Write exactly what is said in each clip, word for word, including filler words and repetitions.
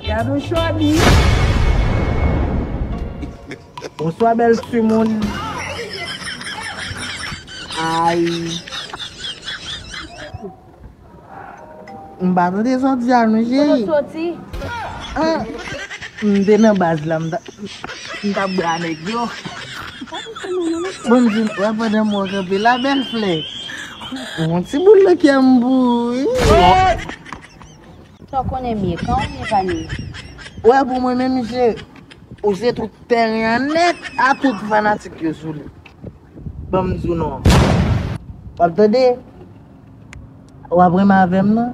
Gad yon chòdi. Bonswa, bèl timoun. Ay. M pa tande sa w di a non, cheri. Kote w soti? Ah, m te nan baz la, m ta, m t ap bra nèg yo. Bon, m di, wè pandan mwen kanpe la, bèl flè. Yon ti boul nan kè m pou ou, wi. Sa w konnen m ye, kan w ye pa ni? Wè, pou mwen menm, misye, ou se tout tèren an nèt, a tout fanatik yo sou li. Ban m di w non. W ap tande? W ap renmen avè m non?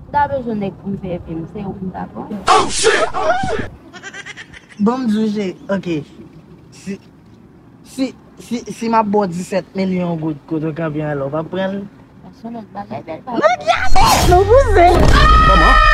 M ta bezwen nèg pou m fè vi m, se ou m ta pran. Ban m di w, je, oke. Si, si, si, si m ap ba w disèt milyon goud kote w kanpe an la, w p ap pran l? Sa se yon lòt bagay, bèl bagay. Nèg y ap nou pouse. Kòman?